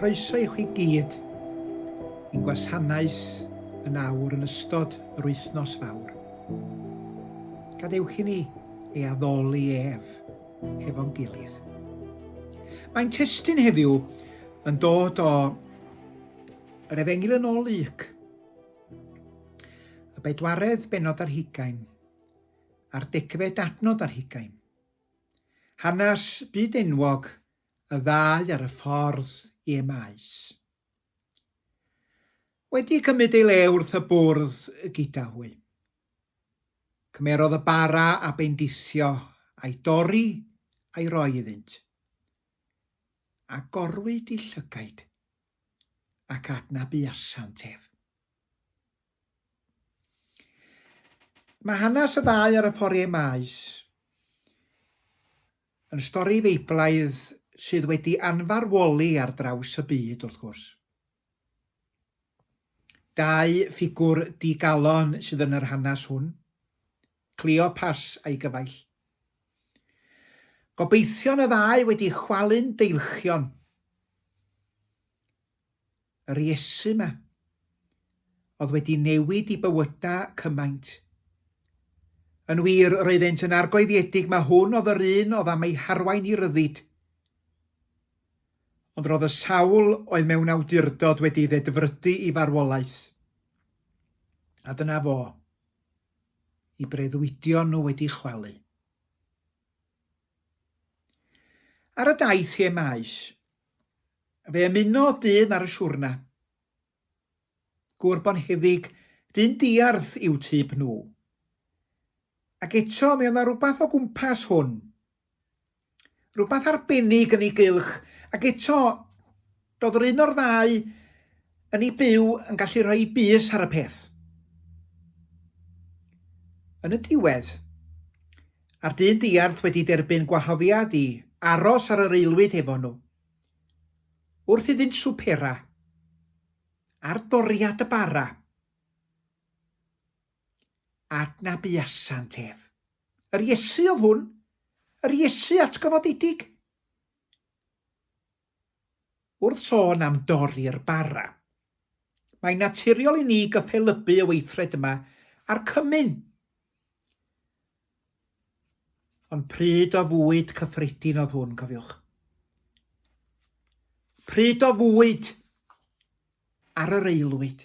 Croeso i chwi gyd i'n gwasanaeth yn awr yn ystod yr wythnos fawr. Gadewch i ni ei addoli ef hefo'n gilydd. Mae'n testun heddiw yn dod o yr Efengyl yn ôl Luc, y bedwaredd bennod ar hugain, a'r degfed adnod ar hugain. Hanes byd enwog y ddau ar y ffordd i Emaus. Wedi cymryd ei le wrth y bwrdd gyda hwy. Cymerodd y bara a bendithio, a'i dorri a'i roi iddynt. Agorwyd eu llygaid, ac adnabuasant ef. Mae hanes y ddau ar y ffordd i Emaus yn stori Feiblaidd sydd wedi anfarwoli ar draws y byd, wrth gwrs. Dau ffigwr digalon sydd yn yr hanes hwn, Cleopas a'i gyfaill. Gobeithion y ddau wedi chwalu'n deilchion. Yr Iesu 'ma, oedd wedi newid i bywyda cymaint. Yn wir, roeddent yn argoeddiedig ma hwn oedd yr un oedd am eu harwain i ryddid. Ond roedd y sawl oedd mewn awdurdod wedi ei ddedfrydu i farwolaeth. A dyna fo, i breuddwydion nhw wedi chwalu. Ar y daith i Emaus, Fe ymunodd dyn ar y siwrna. Gŵr bonheddig, dyn diarth i'w tyb nhw. Ac eto, mi oedd 'na rywbeth o gwmpas hwn. Rhywbeth arbennig yn ei gylch, ac eto, doedd yr un o'r ddau yn ei byw yn gallu rhoi ei bys ar y peth. Yn y diwedd, a'r dyn diarth wedi derbyn gwahoddiad i aros ar yr aelwyd efo nhw, Wrth iddynt swpera ar doriad y bara, adnabuasant ef. Yr Iesu oedd hwn, yr Iesu atgyfodedig. Wrth sôn am dorri'r bara, mae'n naturiol i ni gyffelybu y weithred yma â'r cymun. Ond pryd o fwyd cyffredin oedd hwn, cofiwch. Pryd o fwyd ar yr aelwyd.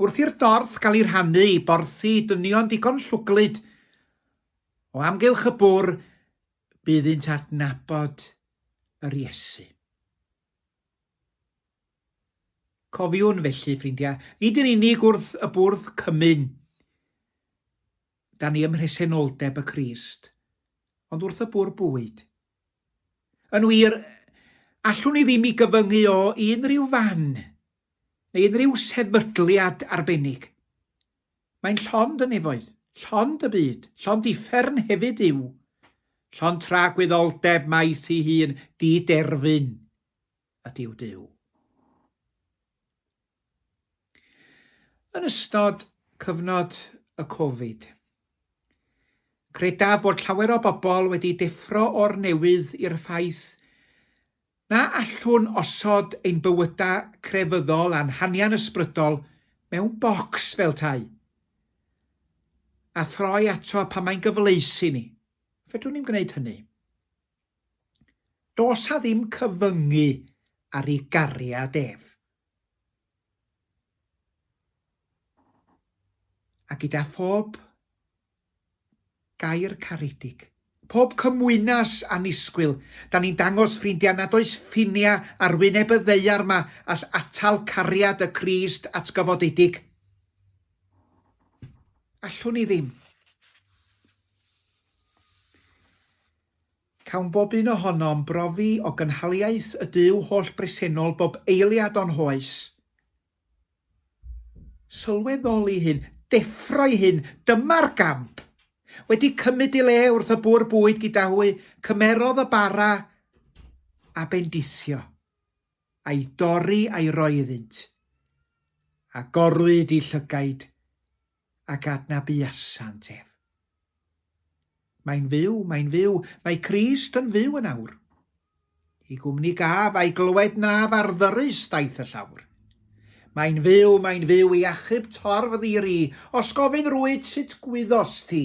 Wrth i'r dorth gael ei rhannu i borthi dynion digon llwglyd, o amgylch y bwr bu iddynt adnabod yr Iesu. Cofiwn felly, ffrindiau, nid yn unig wrth y bwrdd cymun, Da ni ym mhresenoldeb y Crist, ond wrth y bwrdd bwyd. Yn wir, allwn ni ddim i gyfyngu o i unrhyw fan neu unrhyw sefydliad arbennig. Mae'n llond y nefoedd, llond y byd, llond uffern hefyd yw, llond tragwyddoldeb maith ei hun, di-derfyn ydyw Duw. Yn ystod cyfnod y Covid, credaf bod llawer o bobl wedi deffro o'r newydd i'r ffaith na allwn osod ein bywydau crefyddol a'n hanian ysbrydol mewn bocs fel tai, a throi ato pan mae'n gyfleus i ni. Fedrwn ni'm gwneud hynny. Does 'a ddim cyfyngu ar ei gariad ef. A gyda phob gair caredig, pob cymwynas annisgwyl, da ni'n dangos, ffrindiau, nad oes ffiniau ar wyneb y ddaear 'ma all atal cariad y Crist atgyfodedig. Allwn ni ddim. Cawn bob un ohonom brofi o gynhaliaeth y Duw holl-bresennol bob eiliad o'n hoes. Sylweddoli hyn, deffroi hyn, dyma'r gamp! Wedi cymryd ei le wrth y bwrdd bwyd gyda hwy, cymerodd y bara a bendithio, a'i dorri a'i roi iddynt. Agorwyd eu llygaid ac adnabuasant ef. Mae'n fyw, mae'n fyw, mae Crist yn fyw yn awr. I gwmni gaf a'i glywed naf ar ddyrys daith y llawr. Mae'n fyw, mae'n fyw i achub torf ddi-ri, os gofyn rwyt sut gwyddost ti?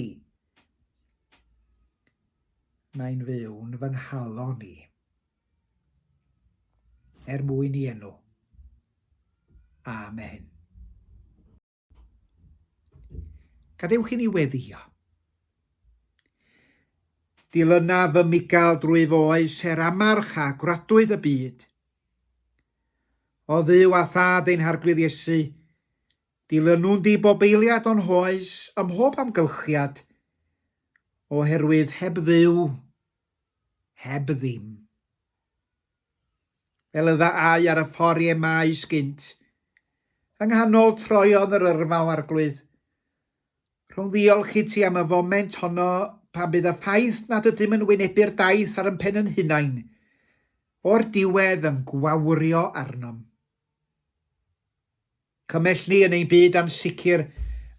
Mae'n fyw'n fy nghalon i. Er mwyn i enw. Amen. Gadewch i ni weddïo. Dilyna fy migael drwy f'oes er amarch a gwradwydd y byd. O Dduw a Thad ein Harglwydd Iesu, dilynwn di bob eiliad o'n hoes ym mhob amgylchiad, oherwydd heb Dduw, heb ddim. Fel y ddau ar y ffordd i Emaus gynt, yng nghanol troeon yr yrfa o Arglwydd. Rhwng ddiolch i ti am y foment honno pan bydd y ffaith nad ydym yn wynebu'r daith ar yn pen yn hunain, o'r diwedd yn gwawrio arnom. Cymell ni yn ein byd ansicr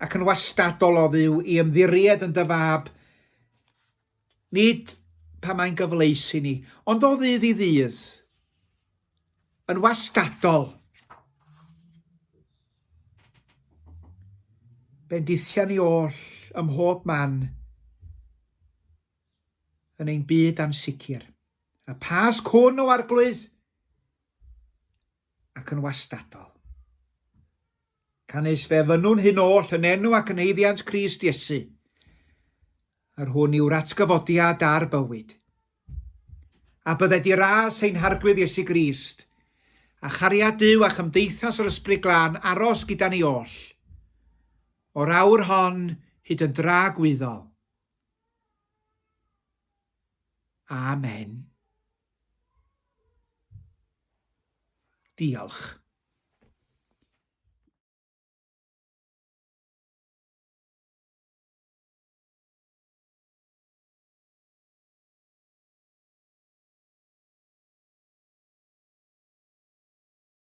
ac yn wastadol o Dduw i ymddiried yn dy Fab, nid pan mae'n gyfleus i ni, ond o ddydd i ddydd, yn wastadol. Bendithia ni oll ym mhob man yn ein byd ansicr. Y Pasg hwn, o Arglwydd, ac yn wastadol. Canys fe fynnwn hyn oll yn enw ac yn haeddiant Crist Iesu, yr hwn yw'r atgyfodiad a'r bywyd. A bydded i ras ein Harglwydd Iesu Grist, a chariad Duw a chymdeithas yr Ysbryd Glân aros gyda ni oll, o'r awr hon hyd yn dragwyddol. Amen. Diolch.